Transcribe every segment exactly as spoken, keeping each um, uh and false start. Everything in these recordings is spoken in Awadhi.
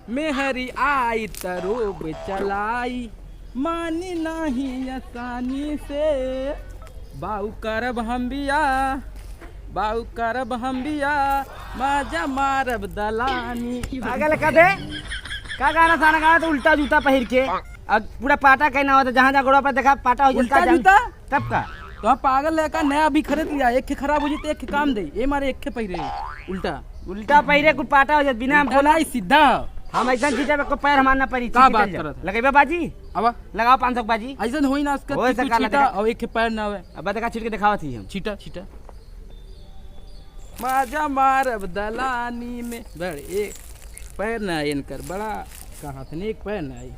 मेहरी आई त रोब चलाई, मानी नाही आसानी से। बाऊ करब हम बियाह, बाऊ करब हम बियाह, माजा मारब दलानी। पागल का दे? का गाना साना गाना तो उल्टा जूता पहिर के। अब पूरा पाटा कहना होता, जहाँ जहाँ गोड़वा पर देखा पाटा हो जाता, उल्टा जूता? तब का? तो हम पागल है का? नया अभी खरीद लिया, एक खे खराब हो जाते, एक खे काम दे। ये मारे एक खे पहिरे, उल्टा। उल्टा पहिरे कुल पाटा हो जात, बिना हम उल्टा बोला। नहीं, सीधा। हम ऐसा चीज है, को पैर हमार ना परी, का बात करत है? लगेबे बाजी? अब लगाओ पाँच सौ बाजी। ऐसा होई ना, उसका हो कुछ सका छीटा लगा। और एक खे पैर ना आवे। अब देखा छीट के दिखावत ही हम। छीटा, छीटा। माजा मारब दलानी में। बड़ एक पैर ना इनकर, बड़ा कहाँ थे, एक पैर ना आई।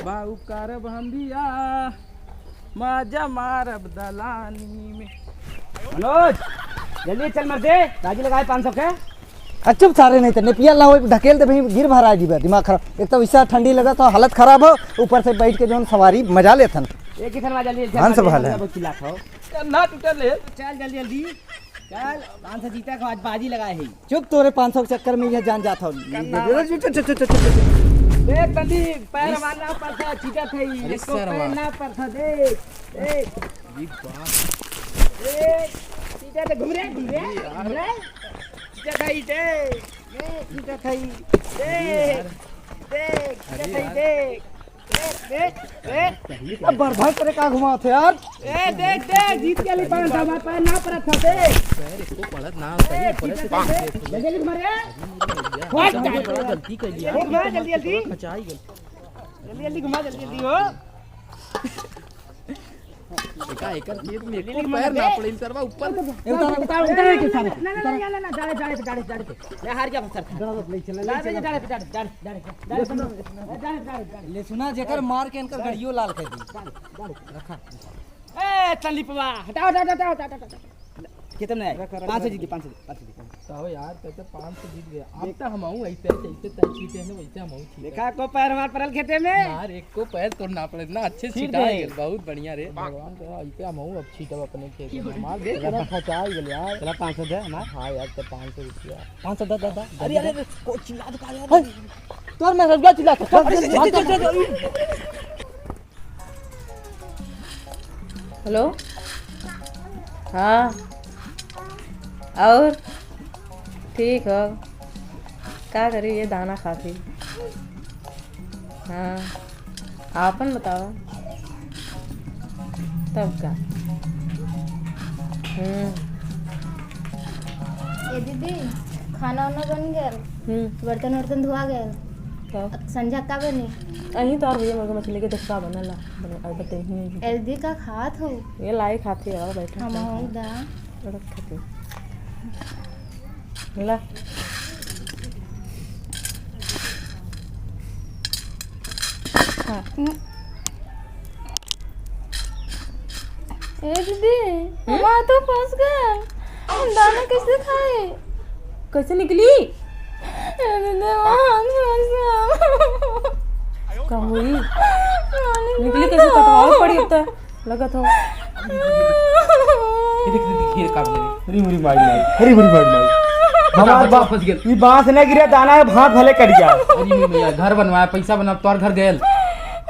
बाऊ करब हम बियाह, माजा मारब दलानी में। मनोज, जल्दी चल मर्दे, बाजी लगाए पाँच सौ के। आ, चुप सारे, नहीं तो नेपिया ला हो, ढकेल दे, भाई गिर भरा जीबा, दिमाग खराब। एक तो वैसा ठंडी लगा तो हालत खराब हो, ऊपर से बैठ के जोन सवारी मजा लेथन। एक ही थन मजा लिए, हंस भले। चिल्लात हो। ना टूटल है। चल जल्दी जल्दी। चल, पाँच सौ जीता को आज बाजी लगाए है। चुप, तोरे पाँच सौ के चक्कर में यह जान जात हो। चुप, चुप, चुप, चुप। देख तनी, पैर मारना पड़ता, चीटा थे, अरे इसको सरवा। पैर ना पड़ता, देख, देख। ये बात। देख, चीटा थे, घूम रे, घूम रे, घूम रे। चीटा थे, देख, देख, चीटा थे, देख, देख, चीटा थे, देख। ए, ए, ए, अब बर्बाद करे का घुमात है यार? ए, देख, देख, जीत के लिए पाँच सौ हमारे पास ना परत था, देख। पैर इसको पड़त ना, ए, सही पड़त जीत से के लिए। जल्दी, जल्दी घुमा रे। बहुत बड़ा गलती कर लिया। घुमा, जल्दी, जल्दी। खचाई गलती। जल्दी, जल्दी घुमा, जल्दी, जल्दी हो। एका एकर खेत में एको पैर ना पड़े, सरवा ऊपर। ए, उतार, उतार, उतार के सारे। ना, ना, ना, ना, ना, डाले, डाले, डाले, डाले। ले, हार गया, सर। डाले, ले, चला, ले, डाले, चला। डाले, डाले, डाले, डाले, डाले, डाले, डाले। ले सुना, जेकर मार के इनकर गड़ियो लाल कर दी। डाले, डाले। रखा। ए, तलिपवा, हटाओ, हटाओ, हटाओ। कितना है? रखा, रखा, पाँच सौ जीत गए, पाँच सौ, पाँच सौ जीत गए। तो यार, तै तो पाँच सौ जीत गए। अब तो हम आऊँ ऐसे, जैसे तै चीटे हैं, वैसे हम आऊँ चीटे। देखा, को पैर हमार पड़ल खेते में? यार, एक को पैर तोर ना पड़े, ना अच्छे से छीटा है, बहुत बढ़िया रे। भगवान का, ऐसे हम आऊँ अब छीटब अपने खेते में। हमार देख, पूरा फंसा ही गल यार। चला, पाँच सौ दे हमार। हाँ यार, तो पाँच सौ रुपया। पाँच सौ दे, दे, दे। अरे, अरे, अरे, को चिल्ला दे का यार? तोर में रुपया चिल्ला। अरे, अरे, अरे, अरे, अरे। हेलो, हाँ, और ठीक हो? का करी, ये दाना खाती। हाँ, आपन बताओ। तब का? हम्म। ए दीदी, खाना उना बन गया? हम्म। बर्तन वर्तन धुआ गया? का? संझा का बनी? अहीं तो और भैया मुर्गा मछली के दस का बनल ला। बने, अब बताइए। एलदी का खात हो? ये लाई खाती है, बैठा हम खाती। हो दा। रख खाती। ला। हाँ। ए दीदी, हम्म? हमार तो फंस गया। हम दाना कैसे खाए? कैसे निकली? ए दीदी, हमार फंस गया। का हुई? निकली कैसे? कटवावे पड़ी अब तो, लगत हो। ये देख, देख, देख, ये का बोले? अरे मुरी माई, माई। अरे मुरी माई, माई। हमार बा-, फंस गेल। ई बांस न गिरे, दाना है, भात भले कट गया। अरे नहीं भैया, घर बनवाया, पैसा बना, तोर घर गयल।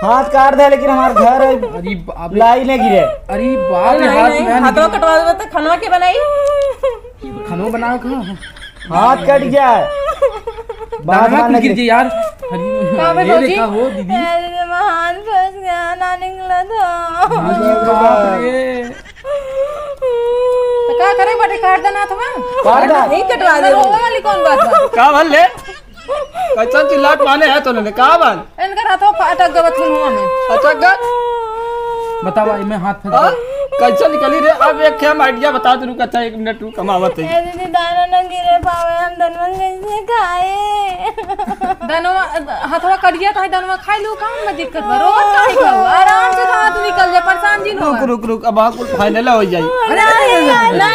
हाथ काट दे, लेकिन हमार घर है, अरे बाप रे। लाई न गिरे। अरे बाप रे, नहीं, हाथ नहीं, में हाथवा निकल- कटवा देबे तो खनवा के बनाई? खनवा बनाओ कहाँ? हाथ कट गया है। बांस दाना बांध कुछ गिर के गया यार। अरे, का बे ये भौजी? देखा हो दीदी। अरे, हाथ फंस गया, ना निकला था। अरे बाप रे। तो का करे बाटे, काट देना था। काट दे। नहीं कटवा दे। रोवे वाली कौन बात बा? का भल ले? कैसन चिल्लात माने है तो ने? का बात? इनकर हाथों फाटक गवा थुन हुआ में। अटक गत? बतावा, इमे हाथ फंस हाँ? गया। कैसे निकली रे? अब एक हम आइडिया बता दे, रुक, अच्छा, एक मिनट रुक, हम आवत है। ए दीदी, दाना न गिरे पावे, हम धनवा कैसे खाए? धनवा, हथवा कट गया तो है, धनवा खाई लू, कौन में दिक्कत बा? रोवत काहे खाऊ? आराम से तो हाथ निकल जाए, परेशान जिन हो। रुक, रुक, रुक, अब हाँ कुछ फाइनल हो जाई। अरे, अरे, अरे, अरे, नहीं, नहीं, नहीं।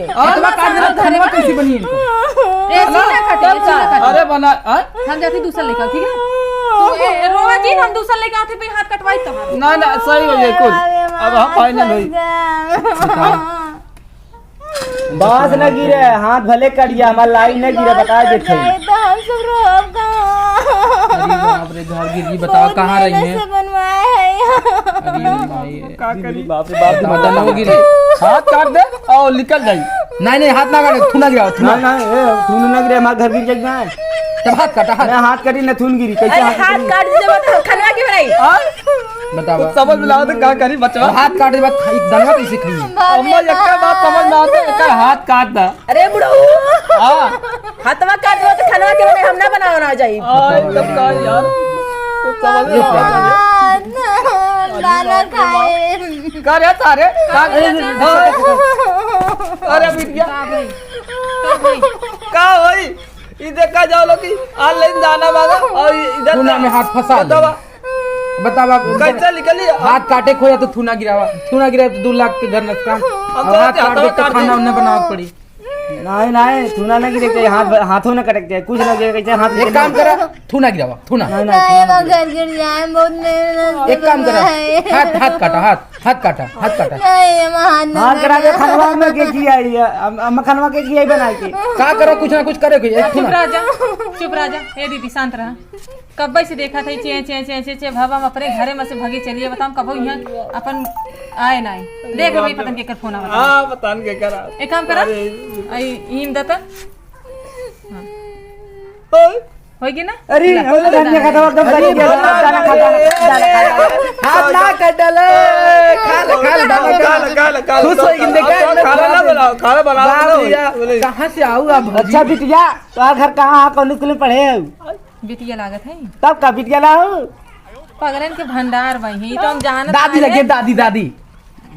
हाँ? इतना काम ना, धनवा कैसे बनी इनको? ऐसी ना कटे, ऐसी ना कटे। अरे बना, हाँ? हम जाती दूसरा लेकर, ठीक है? तू, ए, रोवा जी, हम दूसरा लेकर आते, फिर हाथ कटवाई तुम्हारा। ना, ना, सही हो जाए कुल। अब हाँ, फाइनल होई। बताओ। बांस न गिरे, हाथ भले कट गया, हमार लाइन न गिरे, बता देत हई। तो हम सब रहब कहाँ? अरे बाप रे, घर गिर गई, बताओ कौन कहाँ रही मेहनत है? से बनवाए है यहाँ? अरे भाई, का करी? बाप रे बाप, बताओ, मदन हो गिरे। हाथ काट दे और निकल जाई। नहीं, नहीं, हाथ ना काटे, थूना गिरावा, थूना। नहीं, नहीं, ए, थूना ना गिरे, हमार घर गिर जाई ना। तब हाथ काटा, हाथ। मैं हाथ कटी ना थून गिरी, कैसे अरे हाथ हाथ कटी? काट दे, तो खनवा के बनाई। हाँ? बतावा। कुछ समझ में ना आवत, का करी बचवा? हाथ काटे बाद खाई, दनवा कैसे खाई? अम्मा, यक्का बात समझ में आवत, एकर हाथ काट दा। अरे बुढ़ऊ। हाँ। हथवा काट दो तो खनवा के बनाई, हम ना बनावा ना जाई। हाँ, एकदम का यार। कुछ समझ में ना आवत। दाना खाए। का रे तारे? का रे? अरे बिटिया। का भाई? का भाई? का होई? ई देखा जाओ लोग कि online दाना मांगा और इधर थूना में हाथ फंसा ले। बतावा। बतावा, कैसे निकली? हाथ काटे खोया तो थूना गिरावा, थूना गिरावा तो दो लाख के घर नुकसान। अब और तो हाथ काट दे तो काट दे। खाना उन्हें बनावे के पड़ी। नहीं, नहीं, थूना ना गिरे के, हाथ, हाथों ना कटक जाए, कुछ ना गिरे, कैसे हाथ एक काम करा, थूना गिरावा, थूना। नहीं, नहीं, नहीं, थूना हमार घर गिर जाए, बहुत मेहनत से एक काम करा, बनवाए। हाथ, हाथ काटा, हाथ। हाथ काटा, हाथ काटा। नहीं, हम हाथ ना हाथ कटा दे, काटा। खनवा में के किया है, हम, हम खनवा के किया ही बनाए के। का करो, कुछ ना कुछ करे कोई, एक चुप थूना। रह जा, चुप रह जा। ए दीदी, शांत रहा। कब्बे से देखा था, चें, चें, चें, चें, चें, भावा, हम अपने घरे में से भगी चलिए, बताओ, हम कबो यहाँ अपन आए ना आए। देख, अभी पता नहीं केकर फोन आवा था। हाँ, पता नहीं केकर आवा। एक काम करा, अरे। आई, ईम दता। हाँ। ओए। होई कि ना? अरे, ला, हम लोग ला, धनिया ला। खाता एकदम अरे, धनिया खाता, धनिया दाना खाता, दाना खाता। हाथ ना काट डाले, खा ले, खा ले, दाना खा ले, खा ले, खा ले, खा ले, खुश होई कि देखा, खाना ना बनाओ, खाना बनाओ, बाप रे, बोले। कहाँ से आऊ आप? अच्छा बिटिया, तोहार घर कहाँ है? कौन स्कूल में पढ़े हो? बिटिया लागत है। तब का बिटिया लाओ? पगलन के भंडार वही, तो हम जानत दादी लगे, दादी, दादी।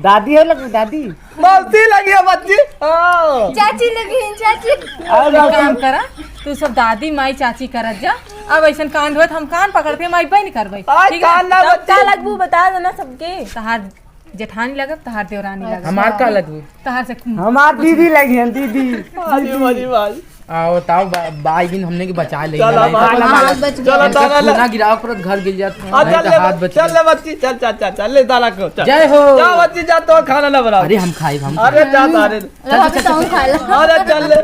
दादी है लगे, दादी। मौसी लगी है बच्ची। हाँ। चाची लगी है, चाची। अरे एक काम करा, तू सब दादी, माई, चाची करत जा। अब ऐसन कांड होत, हम कान पकड़ के माई बहन करबै। आज ठीक है? कान ना तब बच्ची। का लगबू, बता देना सबके। तहार जेठानी लगब, तहार देवरानी लगब। हमार का लगबू? तहार से हमार दीदी लगी है, दीदी। अरे, अरे, अरे। आओ, ताओ, बा-, बाई दिन हमने के बचा ले, चल, नहीं अब तो हाथ बच गया। चल, चल, चल, चल। ना गिराव पर घर गिर जात, आ, नहीं चल तो ले, हाथ बच चल गया। ले बच्ची, चल, चल, चल, चल, ले दाना को, चल। जय हो। जा बच्ची, जा, तो खाना ना बनाओ। अरे हम खाई, हम अरे जा, जा, अरे। चल, चल, चल, चल। खा लो। अरे चल ले।